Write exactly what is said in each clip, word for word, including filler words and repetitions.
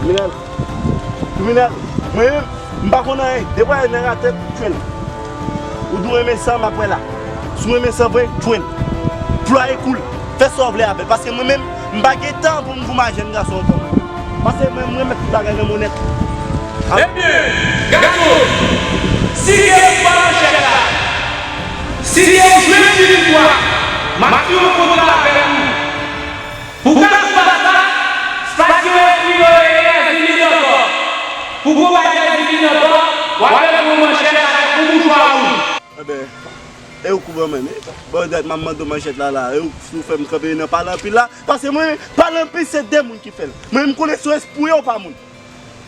Kriminèl. Kriminèl. Mwen menm, m pa konn anyen. Depi w wè nèg atè, tchwe l. Ou di w renmen san, m ap wè la. Si w renmen san vre, tchwe l. Plwaye kou l. Fè sa w vle avè l. Paske mwen menm, m pa gen tan pou m goumen ak jèn gason ankò mwen menm. Paske mwen, mwen renmen tout bagay nan monnèt. Ebyen, gason, si se ou k pran manchèt la, si se ou jwenn ti viktwa, m ap fè yon kontra avèk ou. Pou gaz pasta, sa ki yo ekri yo e Èzili Dantò. Pou gwo bagay Èzili Dantò, w ap leve yon manchèt avèk yon bouchwa wouj. Enben, e ou k pran mwen, men. Bon, dèt m ap mande w manchèt la, la. E ou, si w fè m kanpe nan pale anpil la. Paske mwen, pale anpil, se de moun ki fè l. Mwen, m konnen sou espri yo pa moun.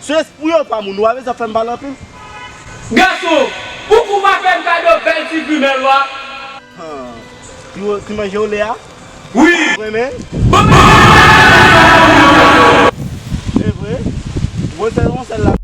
Se espri yo pa moun, ou pa bezwen fè m pale anpil. Gason, pouki w pa fè m kado bèl ti grimèl ou a? Han, ti, ti manje w lè a? Wi. Ou renmen? Bon. Se vre? Bon, fè yon sèl la.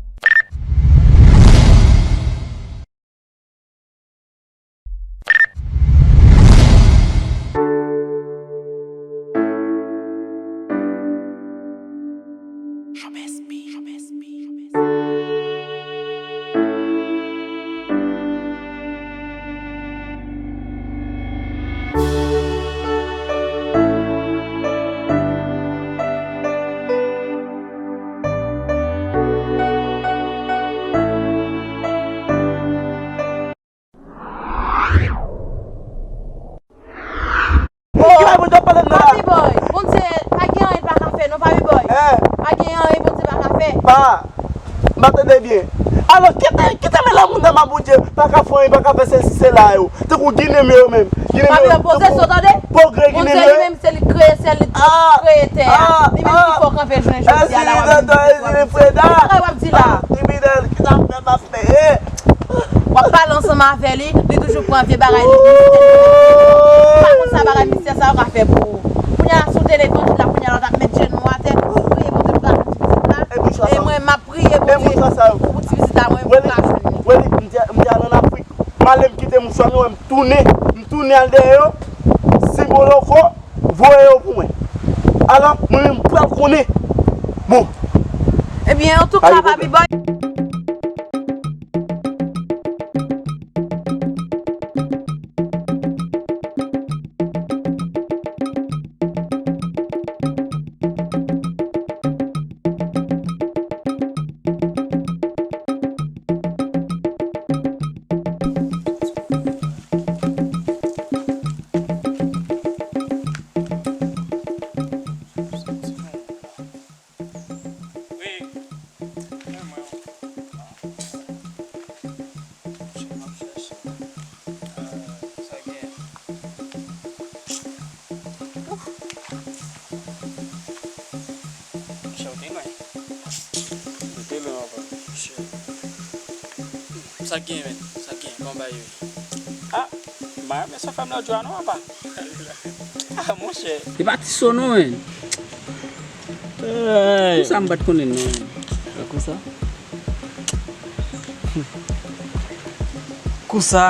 Ki bagay Bondye ap pale m nan la? Papi Boy, Bondye pa gen anyen l pa ka fè non, Papi Boy. Eh. Pa gen anyen Bondye pa ka fè. Pa, m pa tande byen. Alò, kite, kite men lanmou nan ma Bondye, pa ka fè anyen, pa ka fè sesi sela yo. Tankou Ginen yo menm. Ginen yo, Papi Boy, poze tankou so, tande. Pwogrè Ginen yo. Bondye li menm, se li k kreye syèl, li k kreye tè a. Li menm ki fè w kanpe jounen jodi a la, w ap vin di w ap di. Ki bagay w ap di la? Kriminèl, ki zafè m ap fè? W ap pale ansanm avè li, li toujou pran vye bagay li, mistè li. Ou pa konn sa bagay mistè sa yo ka fè pou ou. Kounye a, si w te levanjil la, kounye a la, w t ap met jenou w atè, ou priye Bondye pou gras pou pitit la. E mwen, m ap priye Bondye pou, pou ti pitit la, mwen, pou gras li. Weli, m te, m te al ann Afrik. M ale, m kite mouchwa m yo, m tounen, m tounen al dèyè yo. Si Moloko voye yo pou mwen. Alò, mwen menm, m pral konnen. Bon. Ebyen, antouka, Papi Boy. Wi, men mwen, wi. Sa gen. Monchè, ou te lwen. Mwen te lwen anvan. Monchè. Sa gen, men. Sa gen. Bon, bay wi. Ah, m pa renmen sa w fè m lòt jou a non, papa. Ah, monchè. E pa ti so non, men. Hey. Pou sa m pa t konnen non, men. Konsa? Konsa.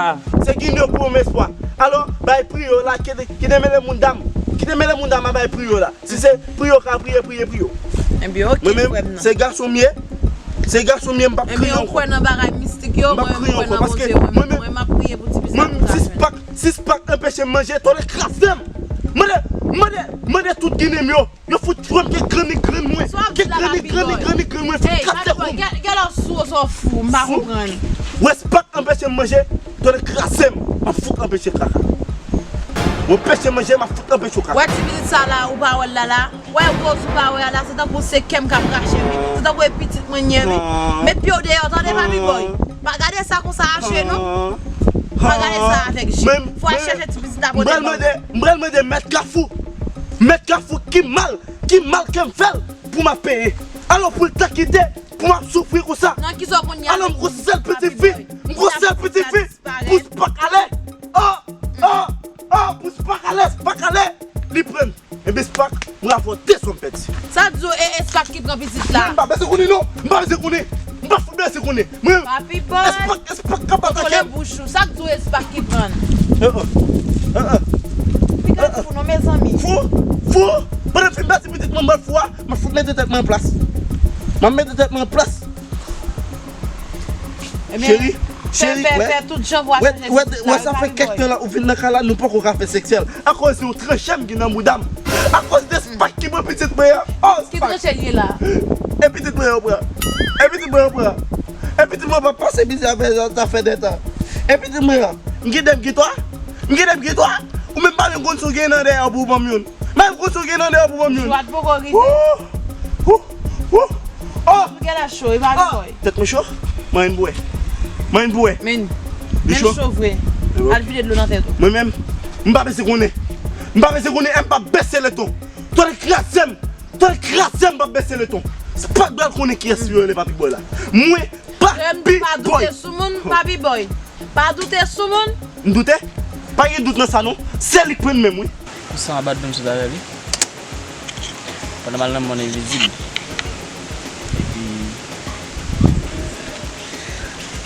Se gin yo pou m espwa. Alò, bay pri yo la, kite, kite mele moun dam. Kite mele moun dam a bay pri yo la. Si se priye w ka priye, priye priye w. Ebyen, oke, frè m nan. Mwen menm, se gason m ye. Se gason m ye, m p ap kriye ankò. Ebyen, ou kwè nan bagay mistik yo, mwen, mwen kwè nan Bondye, mwen menm, mwen, m ap priye pou ti pitit la pou sa jwenn. Sis pak, sis pak anpeche m manje, tòlè kraze m. Mande, mande, mande tout Ginen m yo. Yo fout jwenn ke grann ni grann mwen. Ke grann ni grann ni grann ni grann mwen, fout kraze kou m. Gen lè w sou, w fou, m pa konprann. Sis pak anpeche m manje, tòlè kraze m. M ap fout anpeche kaka. Ou anpeche manje, m ap fout anpeche w kaka. Wè ti pitit sa la, ou pa wè l la la. Wè gwo sou pa wè a la, se tankou se kè m k ap rache wi. Se tankou e pitit mwen n ye wi. Met pye w deyò, tande papi bòy. Pa gade sa konsa ache non. Pa gade sa avèk je. Fò al chèche ti pitit la pote ban m. M pral mande, m pral mande mèt Kafou. Mèt Kafou ki mal, ki mal ke m fè l pou m ap peye. Alò pou l ta kite, pou m ap soufri konsa. Nan ki sa w konn y ale? Alò m gwo sèl pitit fi. M gwo sèl pitit fi. Pou spak ale. Oh, oh, oh, pou spak ale, spak ale. Li pran. Ebyen spak, mwen avè w de sòm pèdi. Sa di w e, e spak ki pran pitit la? Mwen m pa bezwen konnen non. M pa bezwen konnen. M pa fout bezwen konnen. Mwen, papi bòy. E spak, e spak k ap atake m. Kontwole bouch ou. Sa k di w e spak ki pran l? Pitit fou non mezanmi. Fou, fou. Pandan m fin bati pitit mwen m pral fou a, m ap fout mete tèt mwen an plas. M ap mete tèt mwen an plas. Cheri, cheri, wè, wè, wè, sa fè kèk tan la ou vin nan kay la, nou poko ka fè seksyèl. Akoz se yon tranche m gen nan bouda m. Akoz de spak ki pran pitit mwen an. Oh, spak. Ki tranche l ye la? E pitit mwen yo pran. E pitit mwen yo pran. E pitit mwen pa pase mizè avè zafè de tan. E pitit mwen an. M gen de, m gen twa. M gen de, m gen twa. Ou menm pa menm konn si w gen nan dèyè w pou w ban m youn. Menm kote w gen nan dèyè pou ban m youn. Jou a t poko rive. Wou! Wou! Wou! Oh! Ou gen la cho, e pa vre. Tèt mwen cho? Mwen pou wè. Mwen pou wè. Men, men cho vre. Al vide dlo nan tèt ou. Mwen menm, m pa bezwen konnen. M pa bezwen konnen, e m p ap bese le ton. Tòlè kraze m. Tòlè kraze m, m p ap bese le ton. Se pa pral konnen kiyès yo rele papi bòy la. Mwen, papi bòy. Frè m, pa doute sou moun, papi bòy. Pa doute sou moun. M doute? Pa gen dout nan sa non. Se li k pran menm wi. Pou sa anba dlo m sot avè li. Pandan m al nan mòn envizib. Epi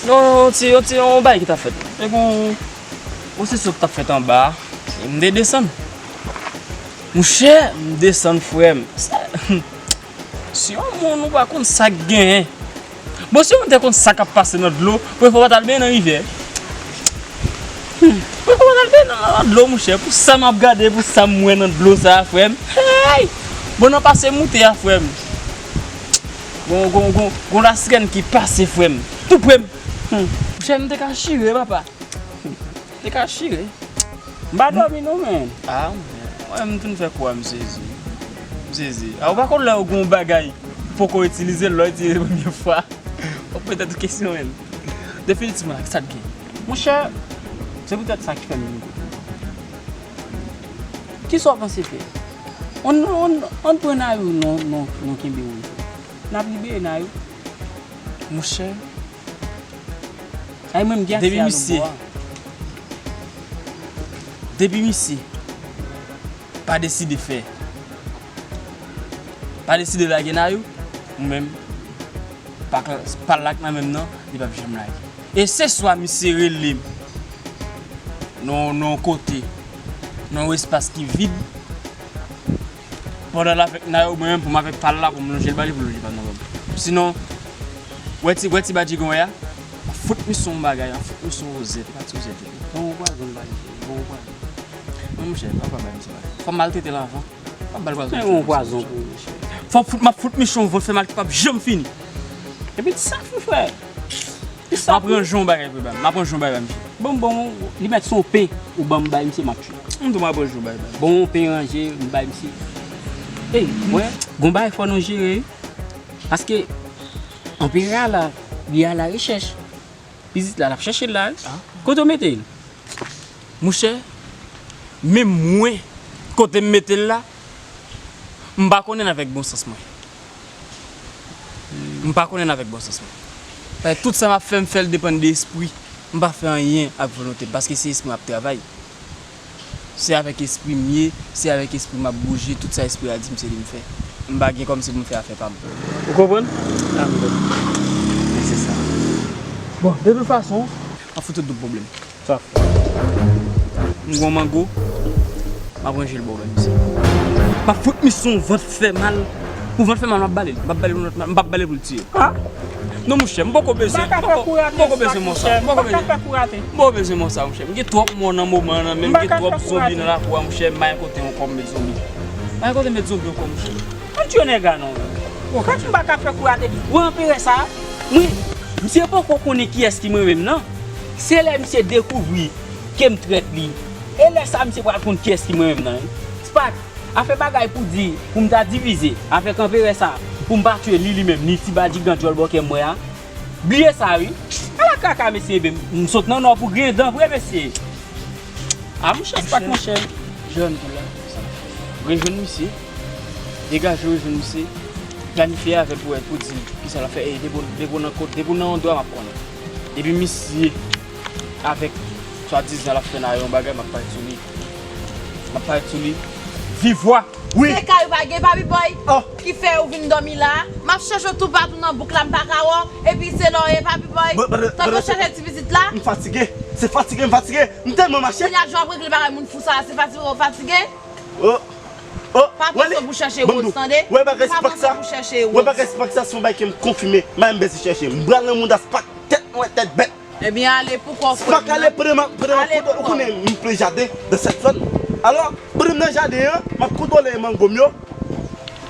non, yon ti, yon ti, yon bagay ki t ap fèt. E gon, gon se so k t ap fèt anba. E m te desann. Monchè, m desann frè m. Sa, si yon moun ou pa konn sa k genyen. Bon, si yon moun te konn sa k ap pase nan dlo, premye fwa w pa t al benyen nan rivyè. Hmm. Premye fwa w pa t al benyen nan, nan dlo, monchè. Pou sa m ap gade, pou sa m wè nan dlo sa a, frè m. Hey! Bon, nan pase moute a, frè m. Gon, gon, gon, gon lasirèn ki pase, frè m. Tou pre m. Hmm. Monchè, m te ka chire, papa. Te ka chire. M pa dòmi non, men. Ah, mwen, m fin fè kou a, m sezi. M sezi. Ah, ou pa konn lè ou gon bagay, ou poko itilize l, lè w itilize l premye fwa. Ou poze tèt ou kesyon, men. Definitivman, la, ki sa t gen? Monchè, se poutèt sa ki fè m vin kote w. Kisa w panse fè? Ann, ann, ann pran Nayou non, non, non kenbe w. N ap libere Nayou. Monchè, ay, mwen, m gen aksè a lòt bò a. Depi misye pa deside fè, pa deside lage Nayou, mwen menm, pa, pa l ak nan men m nan, li p ap janm lage. E se swa misye rele m nan, nan yon kote, nan yon espas ki vid, pandan l avèk Nayou, mwen menm pou m avèk pa l la, pou m lonje l ba li, pou l lonje pa l nan ba m. Sinon, wè ti, wè ti badjigon wè a, fout misye yon bagay, fout misye yon wozèt, e pa ti wozèt li. Bon, ou pwazon ba li, bon, ou pwazon. Non, monchè, pa, pa bay misye bagay. Fò m maltrete l anvan. Pa ba l pwazon. Men yon pwazon pou ou, monchè. Fò m fout, m ap fout misye yon vant fè mal ki p ap janm fini. Epi sa fou, frè. M ap range yon bagay pou li ba m. M ap range yon bagay ba misye. Bon, bon, li mèt se yon pen ou ban m bay misye, m ap tchwe. M tou m ap range yon bagay ba li. Bon, yon pen ranje, m bay misye. Ey, wè, gon bagay fò nou jere, wi. Paske anperè a la, li a la rechèch. Pitit la, l ap chèche l la, wi. Kote w mete l? Monchè, menm mwen, kote m mete l la, m pa konnen avèk bon sans mwen. M pa konnen avèk bon sans mwen. Paske tout sa m ap fè, m fè l depann de espri. M pa fè anyen ak volonte m, paske se espri m ap travay. Se avèk espri m ye, se avèk espri m ap bouje, tout sa espri a di m se li m fè. M pa gen kòmsi pou m fè afè pa m. Ou konprann? Ah, m konprann. Men se sa. Bon, de tout fason, m ap fout tout pwoblèm. Sa fè. M gon mango, m ap ranje l ba w, misye. M ap fout misye yon vant fè mal. Pou vant fè mal, m ap bale l. M ap bale l pou l tiye. Ah? Non, monchè, m poko bezwen, m poko, m poko bezwen mò sa. M poko bezwen, m poko bezwen mò sa, monchè. M gen twòp mò nan moman an, men m gen twòp zonbi nan lakou a, monchè. M pa gen kote ankò m met zonbi. M pa gen kote m met zonbi ankò, monchè. Ann tiye nèg la non. Kòman m pa ka fè kou rate? Wè anperè sa, mwen, misye poko konnen kiyès ki mwen menm nan. Se lè misye dekouvri ke m trèt li. E lè sa misye pral konn kiyès ki mwen menm nan, wi. Spak, afè bagay pou di, pou m ta divize avèk anperè sa, pou m pa tiye ni li menm, ni ti badigan djòl bòkè m wè a. Bliye sa, wi. Ala kaka, mesye, ebyen, m sot nan nò pou griyen dan vre, mesye. A, monchè, Spak, monchè. Jòn tou la. Rejwenn misye. Degaje w, rejwenn misye. Planifye avè l pou wè, pou di l kisa l ap fè. E, depi w, depi w nan kot, depi w nan yon dwa, m ap konnen. Depi misye avèk swadizan l ap fè n a yon bagay, m ap parèt sou li. M ap parèt sou li. Viv wa! Wi. Se kay ou pa gen, Papi Boy, ki fè ou vin dòmi la. M ap chèche w toupatou nan bouk la, m pa ka wè w. Epi se la w ye, Papi Boy. Tankou w chèche ti pitit la. M fatige. Se fatige, m fatige. M tèlman mache. Kounye a, jan w ap regle bagay moun fou sa, se fatige w fatige. Oh, oh, pa panse pou chèche woz, tande. Wè bagay Spak sa. Wè bagay Spak sa, se yon bagay ke m konfime. M a menm bezwen chèche. M pral nan mouda Spak, tèt nwè, tèt bèt. Ebyen, ale pou kò w, frè m. Spak, ale, pandan m ap, pandan m ap, ou konnen m plen jaden nan sèt zòn. Alò, pandan m nan jaden an, m ap kontwole mango m yo.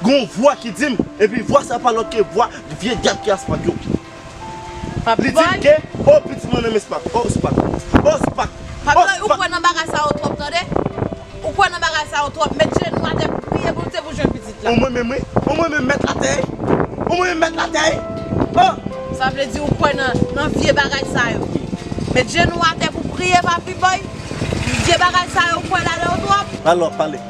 Gon vwa ki di m, epi vwa sa pa lòt ke vwa vye dyab ki a Spak yo. Li di m ke, o, pitit mwen renmen Spak. O, Spak. O, Spak. Papi Boy, ou kwè nan bagay sa yo twòp, tande? Ou kwè nan bagay sa yo twòp. Met jenou atè pou priye Bondye pou jwenn pitit la. O mwen menm, wi. O mwen menm mèt latè, wi. O mwen menm mèt latè, wi. O! Sa vle di ou kwè nan, nan vye bagay sa yo. Met jenou atè pou priye, Papi Boy. Vye bagay sa yo, ou kwè ladan yo twòp. Alò, pale.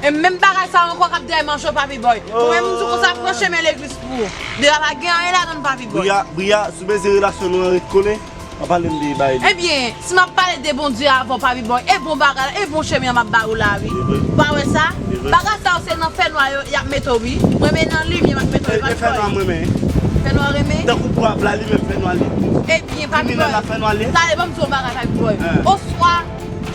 E menm bagay sa yo ankò k ap dèyè manje w, Papi Boy. Mwen menm, m di w konsa, pran chemen legliz pou ou. Deja pa gen anyen ladan l, Papi Boy. Bri a, bri a, sou bezwen relasyon nou an ret kole. Pa pale m de bagay li. Ebyen, si m ap pale de Bondye avè w, Papi Boy, e bon bagay la, e bon chemen an m ap ba ou la, wi. Ou pa wè sa? Bagay sa yo se nan fènwa yo y ap mete w, wi. Mwen, men nan limyè m ap mete w, Papi Boy. E fènwa mwen renmen. Fènwa w renmen? Tankou bwa bla li menm fènwa li. Ebyen, Papi Boy, tande, ban m di w yon bagay, Papi Boy. Oswa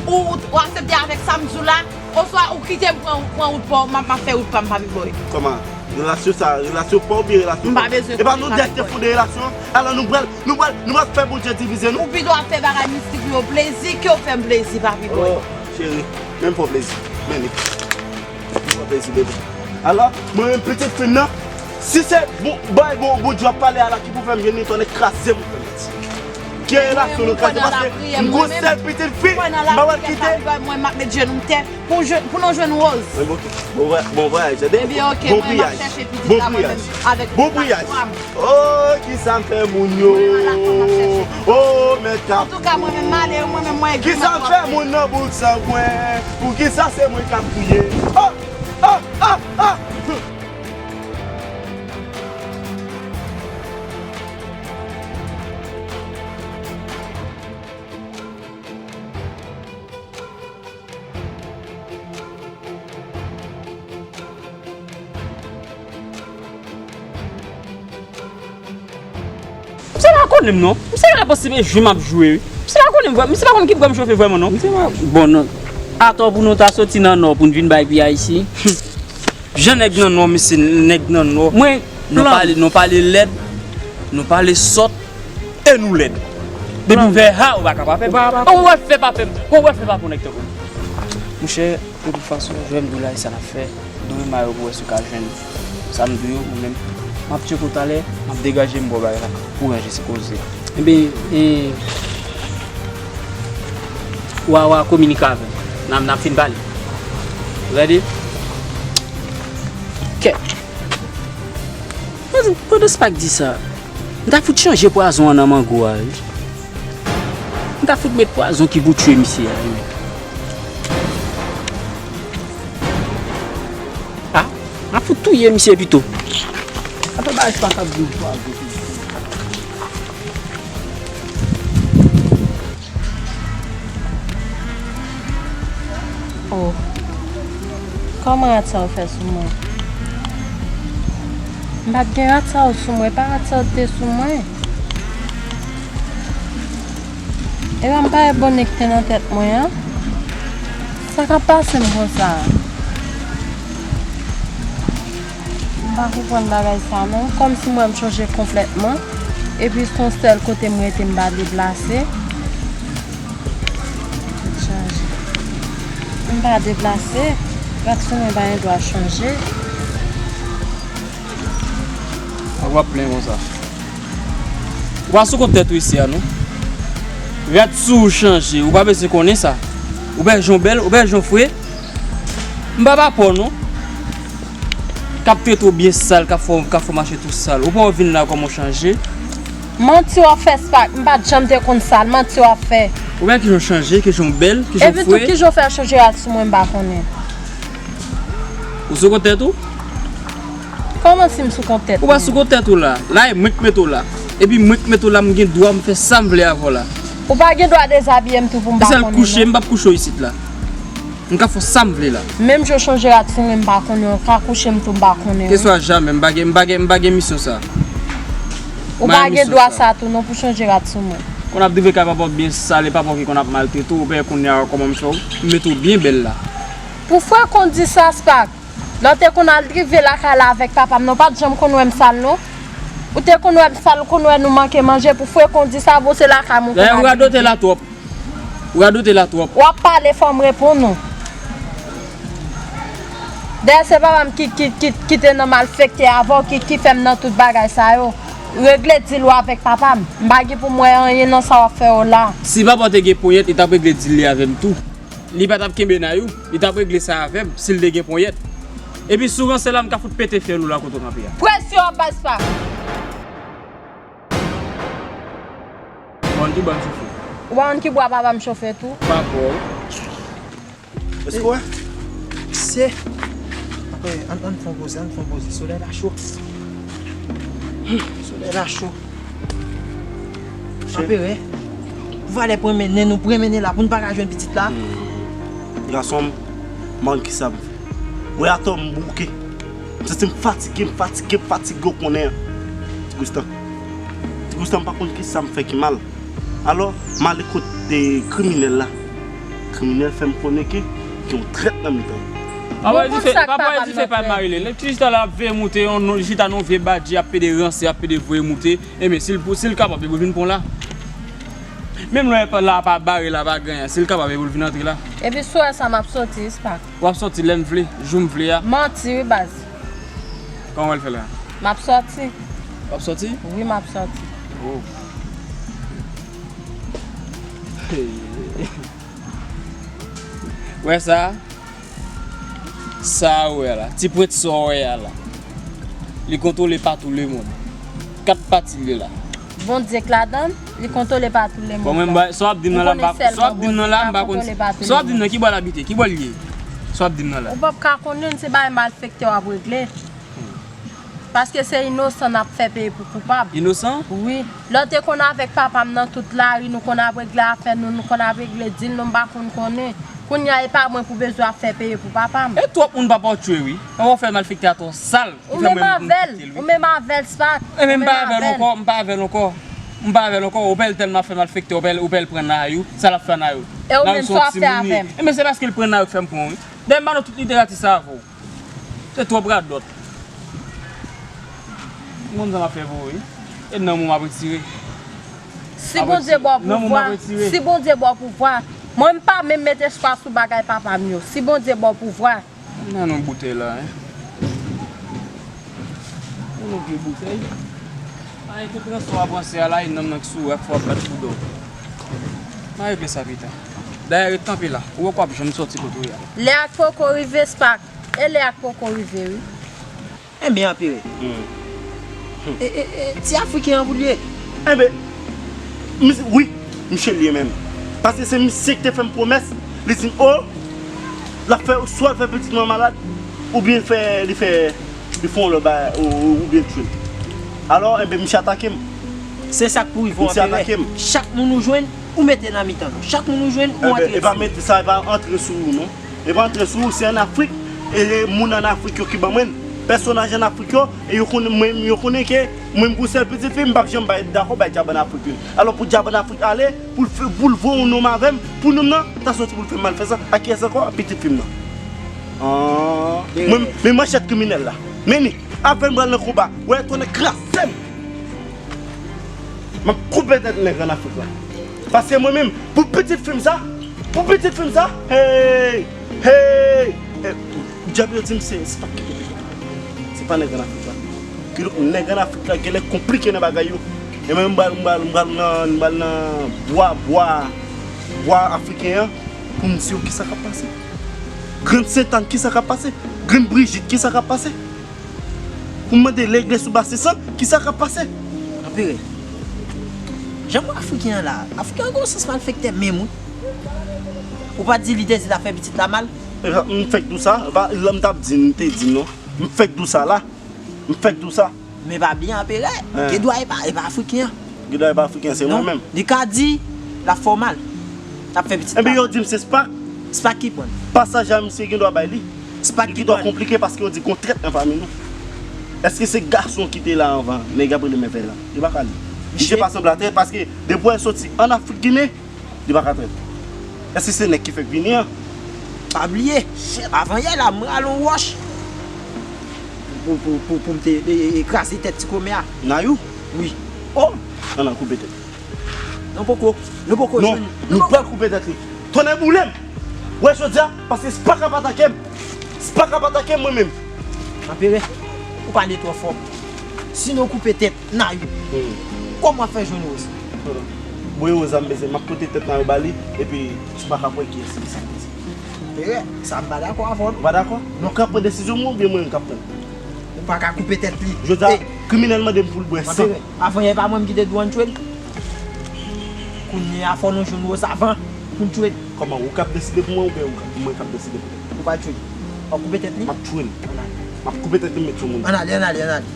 ou, ou aksepte avèk sa m di w la, oswa ou kite m pran, pran wout pa w, m ap, m ap fè wout pa m, Papi Boy. Kòman? Relasyon sa, relasyon pa w oubyen relasyon pa w? M pa bezwen konnen, Papi Boy. Epa nou dèyè te fonde relasyon an? Alò nou pral, nou pral, nou pral fè Bondye divize nou? Ou pito ap fè bagay mistik yo plezi ke w fè m plezi, Papi Boy. Oh, cheri, men m fè w plezi. Men li. M fè w plezi, bebe. Alò, mwen menm pitit fi m nan, si se bon, bay bon, bon djòb pale a la ki pou fè m jwenn li, tonnè kraze m pou fè m mèt. Ki relasyon nou kraze paske m gon sèl pitit fi, m pa pral kite. Mwen, m ap met jenou m tè pou je-, pou nou jwenn woz. Bon, bon vwa-, bon vwayaj, tande? Ebyen, oke, bon vwayaj. Bon vwayaj. Bon vwayaj. Oh, kisa m fè moun yo? Oh, mèt kap. Antouka, mwen menm, m ale, mwen menm, mwen egri. Kisa m fè moun nan bouk san mwen? Poukisa se mwen k ap kriye? Oh, oh, oh, oh. Misye pa konnen m non. Misye genlè panse se jwe m ap jwe wi. Misye pa konnen m vre, misye pa konn ki bwa m chofe vrèman non. Misye pa bon non. Atò pou nou ta soti nan nò pou n vin bay piyay isi. Jan nèg nan nò, mesye, nèg nan nò. Mwen, nou pale, nou pale lèd, nou pale sòt, e nou lèd. Depi m fè ha, ou pa ka pa fè m. Ou wè fè pa fè m. Ou wè fè pa pou nèg tankou m. Monchè, de tout fason, jwenn m dou la, e sa n ap fè. Dou e mayo pou wè si w ka jwenn sa m dou yo, ou menm. M ap tcheke w talè, m ap degaje m bò bay la, pou ranje se koze. Ebyen, e, w a, w a kominike avè m. N a, n a fin pale. Ready? Kèt. Pandan, pandan Spak di sa, m ta fout chanje pwazon an nan mango a, wi. M ta fout met pwazon ki pou tchwe misye a, wi. A, m ap fout touye misye pito. Atò bagay Spak ap di pwazon. Kòman rat sa yo fè sou mwen? M pa t gen rat sa yo sou mwen, pa rat sa yo te sou mwen. Epa m pa e bonè ki te nan tèt mwen an? Sa k ap pase m konsa? M pa konprann bagay sa non. Kòmsi mwen m chanje konplètman. Epi se yon sèl kote m rete, m pa deplase. Chanje. M pa deplase. Rat sou mwen pa gen dwa chanje. Ak w ap plenyen konsa. Ou pa sou kont tèt ou isi a non. Rat sou ou chanje, ou pa bezwen konnen sa. Ou bèl jan w bèl, ou bèl jan w fre. M pa pa pè w non. K ap trete w byen sal, k ap fè w, k ap fè w mache tou sal. Ou pa wè w vin la kòman w chanje. Manti w ap fè, Spak. M pa t janm te konn sal. Manti w ap fè. Ou wè kijan w chanje, kijan w bèl, kijan w fre. Epi tou, kijan w fè chanje rat sou mwen, m pa konnen. Ou sou kont tèt ou? Kòman si m sou kont tèt mwen? Ou pa sou kont tèt ou la. La e mwen k mete w la. Epi mwen k mete w la, m gen dwa m fè sa m vle avè w la. Ou pa gen dwa dezabiye m tou pou m pa konnen non. Esal kouche, m p ap kouche w isit la. M ka fè sa m vle la. Menm jan w chanje rat sou mwen, m pa konnen, ou ka kouche m tou, m pa konnen wi. Keswa jamè, m pa gen, m pa gen, m pa gen misyon sa. Ou pa gen dwa sa tou non pou chanje rat sou mwen. Konn ap drive kay papa w byen sal, e papa w ki konn ap maltrete w, ou pè kounye a kòman m fè w, m mete w byen bèl la. Pou frekan w di sa, Spak. Lè w te konn al drive lakay la avèk papa m, non, w pa t janm konn wè m sal non. Ou te konn wè m sal, ou konn wè nou manke manje, pou frekan w di sa, bon, se lakay mwen konn al drive. Dayè, ou radote la twòp. Ou radote la twòp. W ap pale, fò m reponn ou. Dayè, se papa m ki, ki, ki, ki te nan malfektè avè w, ki, ki fè m nan tout bagay sa yo. Regle dil ou avèk papa m. M pa gen pou m wè anyen nan sa w ap fè yo la. Si papa w te gen ponyèt, li t ap regle dil li avè m tou. Li pa t ap kenbe Nayou, li t ap regle sa avè m, si l te gen ponyèt. Epi si w ranse la, m ka fout pete fyèl ou la kote w kanpe a. Presyon ap baz pa. Ou pa konn ki bwa m chofe. Ou pa konn ki bwa papa m chofe tou. Pa bò. Èske w wè? Se. Apre, ann, ann fè yon poze, ann fè yon poze. Solèy la cho. Solèy la cho. Anpere. Pou valè pran mennen nou, pran mennen la, pou n pa ka jwenn pitit la. Hmm. Gason m, m pa konn kisa m fè. Mwen atò m bouke. M santi m fatige, m fatige, m fatige, w konnen an. Ti Gustan. Ti Gustan, m pa konn kisa m fè ki mal. Alò, m ale kote kriminèl la. Kriminèl fè m konnen ke gen yon trèt nan mitan nou. Papa Edife, papa Edife pa mari li. Lè ti chita la ap veye moute, yon, li chita nan yon vye badji, ap pede ranse, ap pede voye moute. Ebyen, si l pou, si l kapab, li pou vin pran la. Menm lè la pa bare la, pa gen anyen. Si l kapab, li pou l vin antre la. Epi sou sa m ap soti, Ispak. W ap soti lè m vle, jou m vle a. Manti wi, baz. Kòman w wè l fè la? M ap soti. W ap soti? Wi, m ap soti. Oh. Wè sa? Sa a ou wè la, ti pwent sa w wè a la, li kontwole pa tou lemonn. Kat pati li la. Bondye k ladan l, li kontwole pa tou lemonn. Bon, mwen, m ba, sa w ap di m nan la, m pa, sa w ap di m nan la, m pa konn. Sa w ap di m nan, ki bò l abite? Ki bò l ye? Sa w ap di m nan la. Ou p ap ka konnen, se bagay malfektè w ap regle. Paske se inosan n ap fè peye pou koupab. Inosan? Wi. Lè w te konn avèk papa m nan tout lari, nou konn ap regle afè nou, nou konn ap regle dil nou, m pa konn konnen. Kounye a, e pa mwen pou bezwen ap fè peye pou papa m. E twòp moun papa w tchwe, wi. Papa w fè malfektè atò sal. Ou menm avè l, ou menm avè l, Spak. Ebyen, m pa avè l ankò, m pa avè l ankò. M pa avè l ankò. Ou pè l tèlman ap fè malfektè, ou pè l, ou pè l pran Nayou, sa l ap fè a Nayou? E ou menm, sa w ap fè avè m? Ebyen, se paske l pran Nayou k fè m pran w, wi. Dayè, m ba nou tout literati sa avè w. Se twòp radòt. M konn sa m ap fè pou ou, wi. E nanm ou m ap retire. Si Bondye ba w pouvwa, si Bondye ba w pouvwa, mwen m pa menm met espwa sou bagay papa m yo. Si Bondye ba w pouvwa. Nan nou boutèy la, en. Nan nou vye boutèy. Ay, tout ranson w ap ranse a la, e nanm nan k sou ou a, k fè w ap bat pou do. M a regle sa pita. Dayè, ret kanpe la. Ou wè k w ap janm sòti kote w ye a. Lè a k poko rive, Spak. E lè a k poko rive, wi. Enben, Anperè. Hmm. E, e, e, ti Afriken an pou l ye. Enben, misye, wi, misye l ye menm. Paske se misye ki te fè m pwomès, li di m, o, l ap fè, swa l fè pitit mwen malad, oubyen l fè, li fè, li fè yon lòt bagay, ou, ou, oubyen l tchwe m. Alò, enben, misye atake m. Se sa k pou rive w, Anperè. Misye atake m. Chak moun ou jwenn, ou mete nan mitan nou. Chak moun ou jwenn, ou antre sou li. Enben, e pa mete sa, e pa antre sou ou, non. E pa antre sou ou, se ann Afrik, e moun ann Afrik yo ki ban mwen l. Pèsonaj ann Afrik yo, e yo konnen, mwen, yo konnen ke mwen, pou sèl pitit fi m, m p ap janm bay, dakò bay dyab ann Afrik, wi. Alò, pou dyab ann Afrik ale, pou l fè, pou l voye yon nonm avè m, pou nonm nan ta soti pou l fè m mal fè sa, a kiyès ankò? A pitit fi m nan. Ah, men, men manchèt kriminèl la. Men li, avè m pral nan konba. Wè, tonnè kraze m! M ap koupe tèt nèg ann Afrik la. Paske mwen menm, pou pitit fi m sa, pou pitit fi m sa, hey, hey, hey, dyab yo di m se, se pa ki, se pa nèg ann Afrik la. Kidonk, nèg ann Afrik la genlè konplike nan bagay yo. E mwen, m pral, m pral, m pral nan, m pral nan bwa, bwa, bwa afriken an pou m di yo kisa k ap pase. Grenn Sentàn, kisa k ap pase. Grenn Brijit, kisa k ap pase. Pou m mande legliz sou Basen San, kisa k ap pase? Anperè, jan pou Afriken an la, Afriken an gen yon sans malfektè menm, wi. Ou pa di li te di l ap fè pitit la mal? E pa, m fèk di w sa, e pa, lè m t ap di, m te di non. M fèk di w sa la. M fèk di w sa. Men pa bliye Anperè, gen dwa e pa, e pa Afriken an. Gen dwa e pa Afriken an, se mwen menm. Li ka di l ap fè w mal. L ap fè pitit la. Enben, yo di m se Spak. Spak ki pran l. Pasaj a misye gen dwa bay li. Spak ki pran l. Li gen dwa konplike paske yo di gon trèt nan fanmi nou. Èske se gason ki te la anvan, nèg ap rele Mèvèl la? Li pa ka li. Misye pa sanble a trèt paske depi w soti ann Afrik Ginen, li pa ka trèt. Èske se nèg ki fèk vini an? Pa bliye, avanyè la, m rale yon wòch pou, pou, pou, pou m te, e, e, e kraze tèt ti kòmè a. Nayou? Wi. Oh! Ann al koupe tèt. Nou poko, nou poko jwenn. Non, nou pral koupe tèt li. Tonnè boule m! Wè jodi a, paske Spak ap atake m. Spak ap atake m mwen menm. Anperè, ou pale twò fò. Si nou koupe tèt Nayou, kòman w ap fè jwenn Woz? Bon, e Woz a m bezwen, m ap pote tèt Nayou ba li, epi Spak ap wè kiyès li sa. Anperè, sa m pa dakò avè w. Ou pa dakò? Nou k ap pran desizyon mwen oubyen mwen menm k ap pran l? Ou pa ka koupe tèt li. Jodi a, kriminèl mande m pou l bwè san. Anperè, avanyè e pa mwen menm ki te di w ann tchwe l? Kounye a fò nou jwenn Woz avan pou n tchwe l. Kòman, ou k ap deside pou mwen oubyen ou k ap, mwen k ap deside pou ou? Ou pral tchwe l. W ap koupe tèt li? M ap tchwe l. Ann ale. M ap koupe tèt li, m met sou moun. Ann ale, ann ale, ann ale.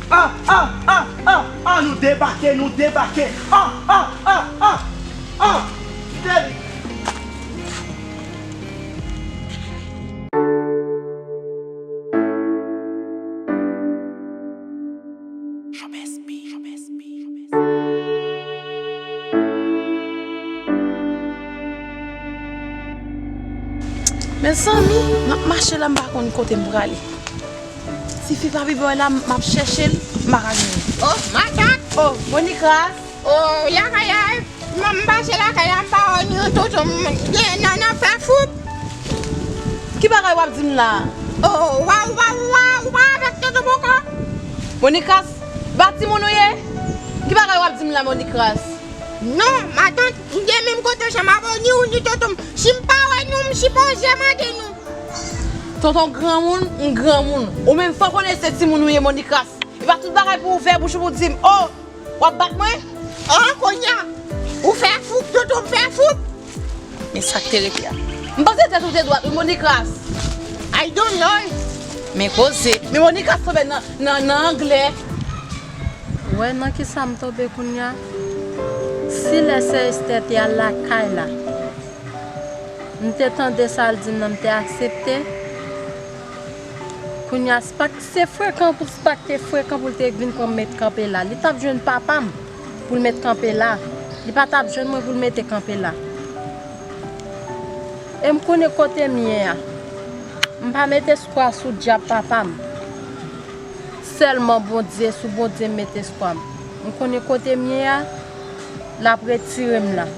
Ah, ah, ah, ah, ah, nou debake, nou debake. Ah, ah, ah, ah, ah. Kite li. Mezanmi, m ap mache la, m pa konn kote m prale. Tifi pa pi bò la, m ap chèche l, m pa ka jwenn li. Oh, matant! Oh, Monikras! Oh, lakay la, m, m pase lakay la, m pa wè ni yon tonton m gen nan, nan fè fout. Ki bagay w ap di m la? Oh, wa, wa, wa, ou pa avèk tonton poko? Monikras, ba timoun ou ye? Ki bagay w ap di m la, Monikras? Non, matant, m gen menm kote janm avè w, ni ou ni tonton m. Si m pa wè nou, m sipoze mande nou. Tonton granmoun, m granmoun. Ou menm fò w konnen se timoun ou ye, Monikras. E pa tout bagay pou w ouvè bouch ou pou w di m, oh, w ap bat mwen? Ah, kounye a, ou fè fout, tonton m fè fout. Men sa k te rete a. M panse tèt ou te dwat, wi, Monikras. I don't know. Men koze. Men Monikras tonbe nan, nan, nan anglè. Ou wè nan kisa m tonbe kounye a? Si lè sè Esther te al lakay la, m te tande sa l di m nan, m te aksepte. Kounye a, Spak, se frekan pou Spak te frekan pou l te vin pran m met kanpe la. Li t ap jwenn papa m pou l met kanpe la. Li pa t ap jwenn mwen pou l mete kanpe la. E m konnen kote m ye a. M pa met espwa sou dyab papa m. Sèlman Bondye, sou Bondye m met espwa m. M konnen kote m ye a, l ap retire m la.